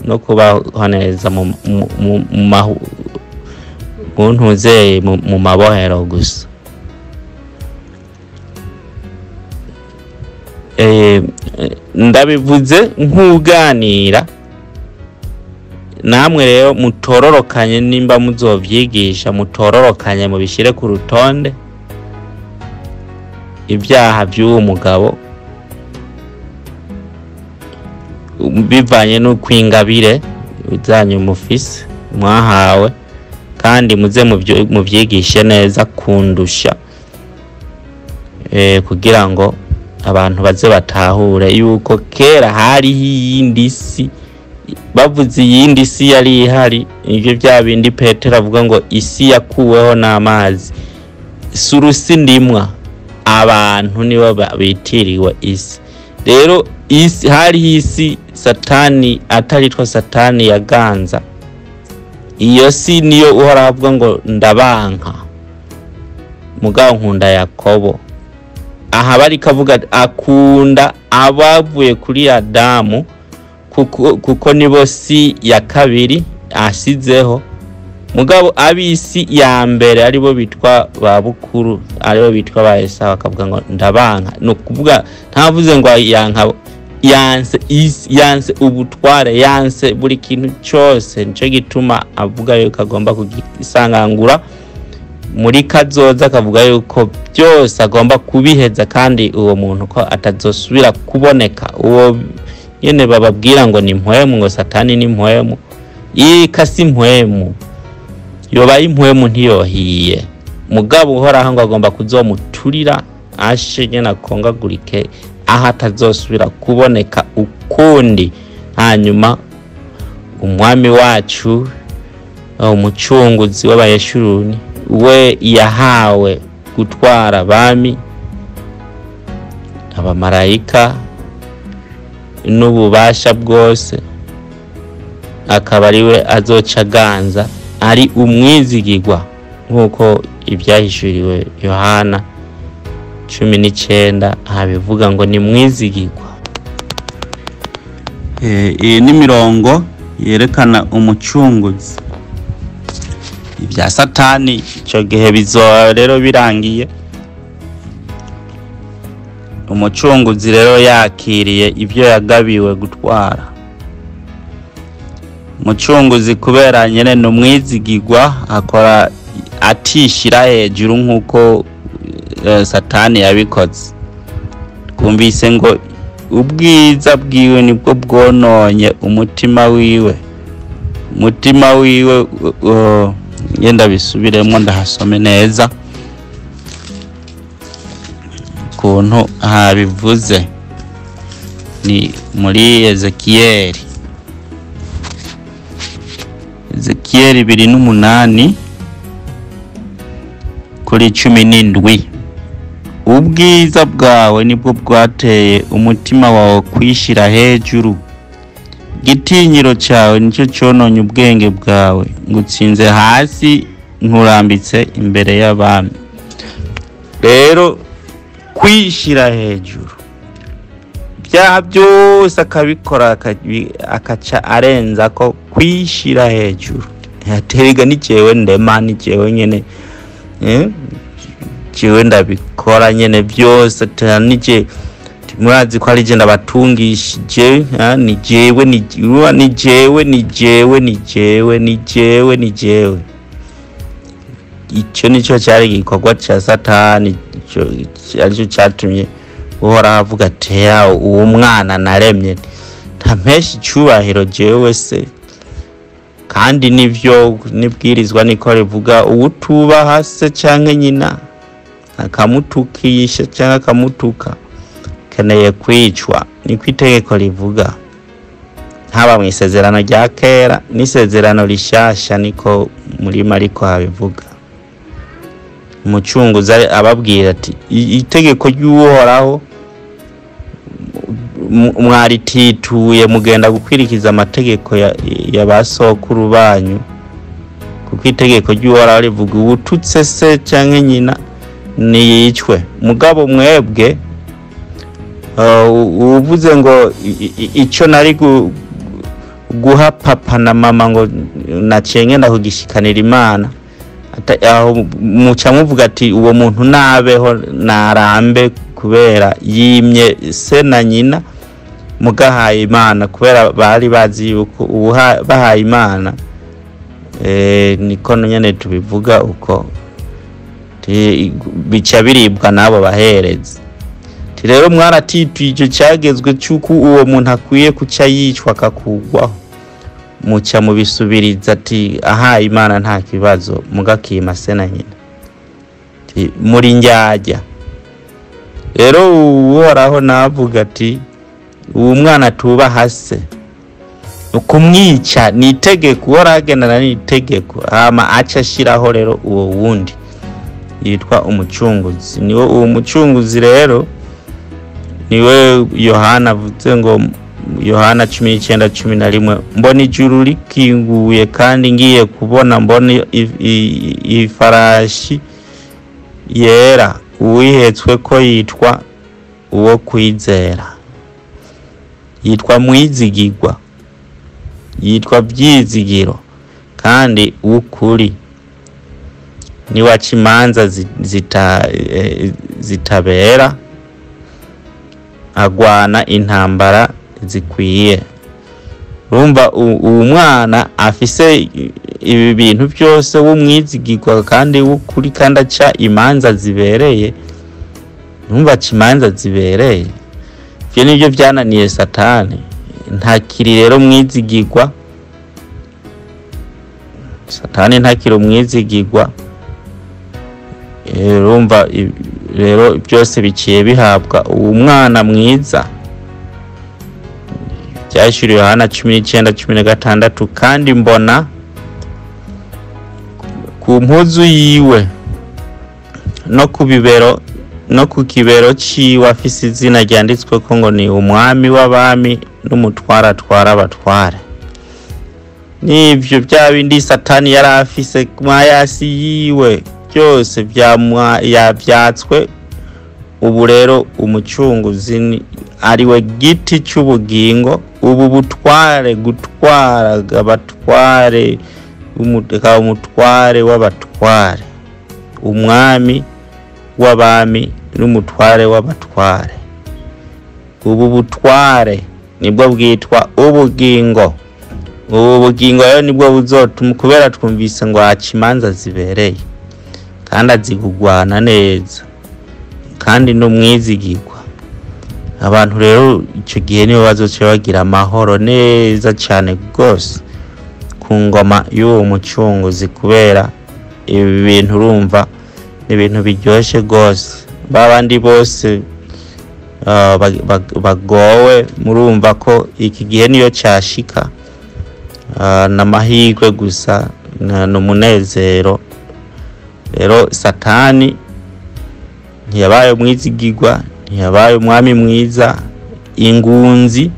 no kubahaneza mu mu mabohero gusa. Ndabivuze nk'uganira, Namwe rero mutororokanye, nimba muzovyigisha mutororokanye, mubishire ku rutonde ibyaha by'uwo mugabo bivanye n'ukwingabire zanyu mufise mwahawe, kandi muze muvyigishe neza kundusha, kugira ngo abantu baze batahure yuko kera hariho iyindi si. Bavuze iyindi si yari ihari, nivyo bya bindi Petero avuga ngo isi yakuweho n'amazi, si urusi ndimwa, abantu nibo bitiriwe isi. Rero isi, hariho isi Satani ataritwa Satani yaganza, iyo si niyo Uhoraho avuga ngo ndabanka mugabo nkunda Yakobo. Aha bariko avuga akunda abavuye kuri Adamu, kuko nibo si ya kabiri asizeho, mugabo abisi ya mbere aribo bitwa ba bukuru, aribo bitwa ba Esawu, akavuga ngo ndabanka. No kuvuga ntavuze ngo yanka, yanse isi, yanse ubutware, yanse buri kintu cyose. Nico gituma avuga yuko agomba kugisangangura muri kazoza, akavuga yuko byose agomba kubiheza, kandi uwo muntu ko atazosubira kuboneka. Uwo nyene bababwira ngo ni mpwemu, ngo Satani ni mpwemu, yika si mpwemu, yoba impwemu ntiyohiye. Mugabo Uhoraho ngo agomba kuzomuturira ashe nyene akongagurike, aho atazosubira kuboneka ukundi. Hanyuma umwami wacu, umucunguzi w'Abayeshuruni, we yahawe gutwara abami, abamarayika n'ububasha bwose, akaba ariwe azoca aganza ari umwizigirwa, nk'uko ibyahishuriwe Yohana 19 abivuga ngo ni mwizigirwa. Iyi ni mirongo yerekana umucunguzi. Ibya Satani ico gihe bizoba rero birangiye, umucunguzi rero yakiriye ibyo yagabiwe gutwara. Umucunguzi kubera nyene ni umwizigirwa, akora atishira hejuru nk'uko Satani yabikoze. Twumvise ngo ubwiza bwiwe nibwo bwononye umutima wiwe, umutima wiwe ngenda bisubiremo ndahasome neza ukuntu habivuze, ni muri Ezekieli, Ezekieli 28 kuri 17. Ubwiza bwawe nibwo bwateye umutima wawe kwishira hejuru, igitinyiro cyawe nicyo cononye ubwenge bwawe, ngutsinze hasi nkurambitse imbere y'abami. Rero kwishira hejuru ibyaha byose akabikora, akaca arenza ko kwishira hejuru. Yaterega ni jewe ndema, ni jewe nyene, jewe ndabikora nyene byose, nije murazi ko ari je ndabatungishije, ni jewe, ni jewe, ni jewe, ni jewe, ni jewe, ni jewe. Ico nico cyari igikorwa ca Satani, aricyo cyatumye Uhoraho avuga ati uwo mwana naremye ntampesha icubahiro jewe se. Kandi nivyo nibwirizwa niko rivuga, uwutubaha se canke nyina akamutukisha canke akamutuka keneye kwicwa, niko itegeko rivuga, haba mu isezerano rya kera n'isezerano rishasha, niko muri Mariko habivuga. Umucunguzi ababwira ati itegeko ry'Uhoraho mwaritituye, mugenda gukwirikiza amategeko ya basokuru banyu, kuko itegeko ry'Uhoraho rivuga uwututse se canke nyina niyicwe. Mugabo mwebwe uvuze ngo ico nari guha papa na mama ngo naciye ngenda kugishikanira Imana, aho muca muvuga ati uwo muntu nabeho narambe kubera yimye se na nyina, Mugahaye Imana, kubera bari bazi yuko bahaye Imana, niko nyene tubivuga uko bica biribwa n'abo baherezi. Rero mwaratituye ico cagezwe c'uko uwo muntu akwiye kuca yicwa akakugwaho, muca mubisubiriza ati ahaye Imana nta kibazo, mugakima se na nyina muri njyajya. Rero Uhoraho navuga ati uwo mwana tubaha se ukumwica ni itegeko, Uhoraho agendana n'itegeko, hama aca ashiraho rero uwo wundi yitwa umucunguzi. Niwe uwo mucunguzi rero niwe Yohana avuze ngo Yohana 19:11, mbona ijuru rikinguye kandi ngiye kubona mbona ifarashi yera, uwihetswe ko yitwa uwo kwizera, yitwa mwizigirwa, yitwa byizigiro kandi ukuri, niwaca imanza zitabera, agwana intambara zikwiye. Urumva uwo mwana afise ibi bintu byose w'umwizigirwa kandi w'ukuri kandi aca imanza zibereye. Urumva aca imanza zibereye, ivyo nivyo vyananiye Satani. Ntakiri rero mwizigirwa, Satani ntakiri umwizigirwa. Urumva rero byose biciye bihabwa uwo mwana mwiza. Byashuriwe Yohana 19:16, kandi mbona ku mpuzu yiwe no ku bibero no ku kibero ciwe afise izina ryanditswe ko ngo ni umwami w'abami n'umutwara atwara abatware. Nivyo bya bindi Satani yari afise mwayasi yiwe byose yavyatswe. Ubu rero umucunguzi ariwe giti cy'ubugingo, ubu butware gutwara abatware, umutware w'abatware, umwami w'abami n'umutware w'abatware. Ubu butware nibwo bwitwa ubugingo. Ubu bugingo rero nibwo buzotuma, kubera twumvise ngo aca imanza zibereye kandi azigugwana neza kandi n'umwizigirwa. Abantu rero icyo gihe nibo bazoca bagira amahoro neza cyane rwose ku ngoma y'uwo mucunguzi, kubera ibi bintu urumva ni ibintu biryoshye rwose. Babandi bose bagowe, murumva ko iki gihe niyo cyashika, n'amahirwe gusa n'umunezero. Rero Satani ntiyabaye umwizigirwa, ntiyabaye umwami mwiza. Ingunzi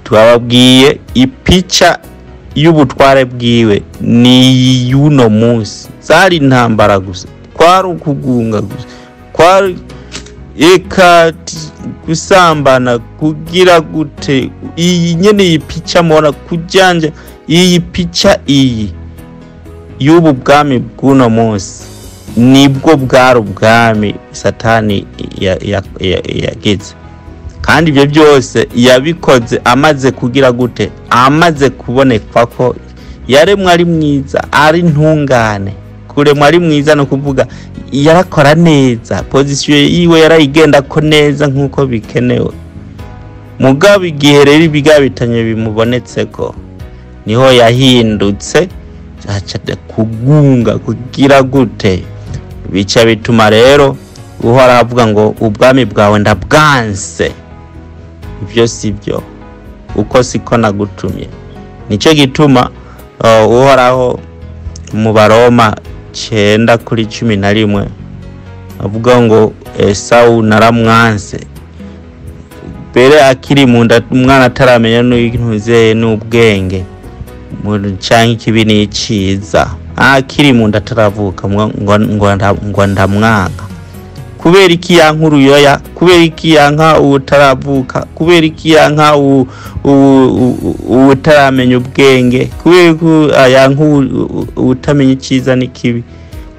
twababwiye ipica y'ubutware bwiwe ni y'uno munsi, zari intambara gusa, kwari ukugunga gusa, kwari eka gusambana kugira gute. Iyi nyene iyi pica mubona kujanja, iyi pica iyi y'ubu bwami bw'uno munsi nibwo bwari ubwami Satani yagize. Kandi ibyo byose yabikoze amaze kugira gute, amaze kubonekwa ko yaremwe ari mwiza, ari ntungane. Kuremwa ari mwiza no kuvuga yarakora neza, position yiwe yarayigenda ko neza nkuko bikenewe. Mugabo igihe rero ibigabitanye bimubonetseko niho yahindutse aca kugunga kugira gute, bica bituma rero Uhoraho avuga ngo ubwami bwawe ndabwanse. Ibyo sibyo, uko siko nagutumye. Nicyo gituma Uhoraho mu Baroma 9:11 avuga ngo Esawu naramwanse mbere akiri mu nda, umwana ataramenya n'intuze n'ubwenge canke ikibi n'iciza, akiri mu nda ataravuka ngo ndamwanka. Kubera iki yanka uruyoya? Kubera iki yanka utaravuka? Kubera iki yanka utaramenya ubwenge? Kubera iki yanka utamenya iciza n'ikibi?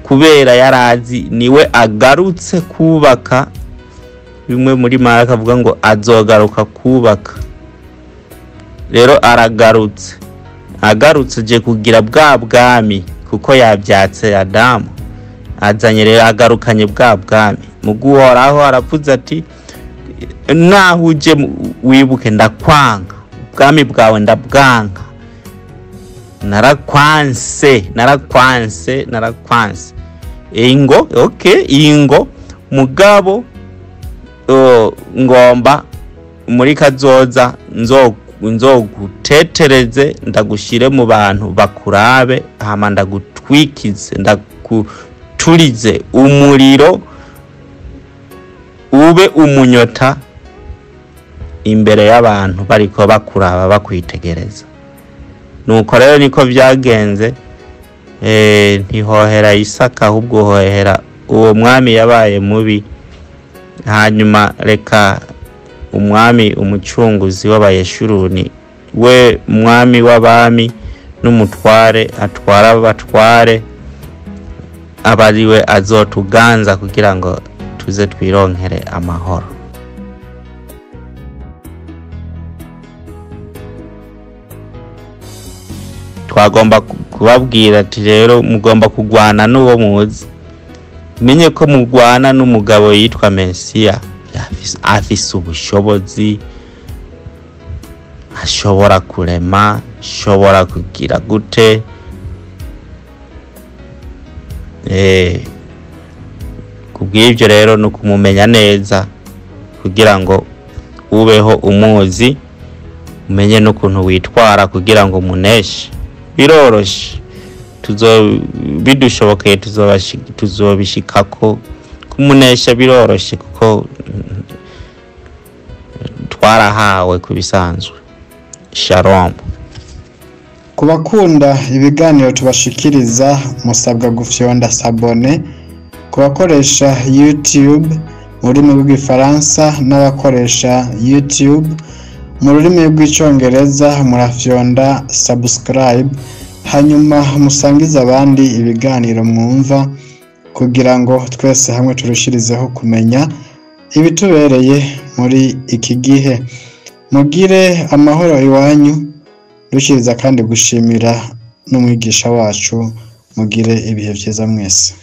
Kubera yarazi niwe agarutse kubaka Bimwe muri Maraka avuga ngo azogaruka kubaka. Rero aragarutse, agarutse je kugira bwa bwami, kuko yabyatse Adamu, azanye rero agarukanye bwa bwami. Muguhoraho aravuze ati naho uje wibuke ndakwanga, ubwami bwawe ndabwanga, narakwanse, narakwanse, narakwanse. Ingo, okay, ingo mugabo ngomba muri kazoza nzogutetereze, ndagushire mu bantu bakurabe, hama ndagutwikize, ndaguturize umuriro ube umunyota imbere y'abantu bariko bakuraba bakwitegereza. Nuko rero niko byagenze. Ntihohera Isaka, ahubwo hohera uwo mwami yabaye mubi. Hanyuma reka umwami umucunguzi w'abayeshuruni, we mwami w'abami n'umutware atwara abatware, abariwe azotuganza kugira ngo tuze twironkere amahoro. Twagomba kubabwira ati rero mugomba kugwana n'uwo muzi, menye ko mugwana n'umugabo yitwa Mesiya, afise ubushobozi, ashobora kurema, ashobora kugira gute. Kubw'ibyo rero no kumumenya neza kugira ngo ubeho umuzi, umenye n'ukuntu witwara kugira ngo muneshe. Biroroshe, bidushobokeye tuzobishikako. Kumunesha biroroshe kuko twarahawe kubisanzwe. Shalom. Kubakunda ibiganiro tubashikiriza musabwa gufyonda sabone, kubakoresha YouTube mu rurimi rw'igifaransa n'abakoresha YouTube mu rurimi rw'icyongereza murafyonda subscribe, hanyuma musangize abandi ibiganiro mwumva kugira ngo twese hamwe turushirizeho kumenya ibitubereye muri iki gihe. Mugire amahoro iwanyu, dushiriza kandi gushimira n'umwigisha wacu. Mugire ibihe byiza mwese.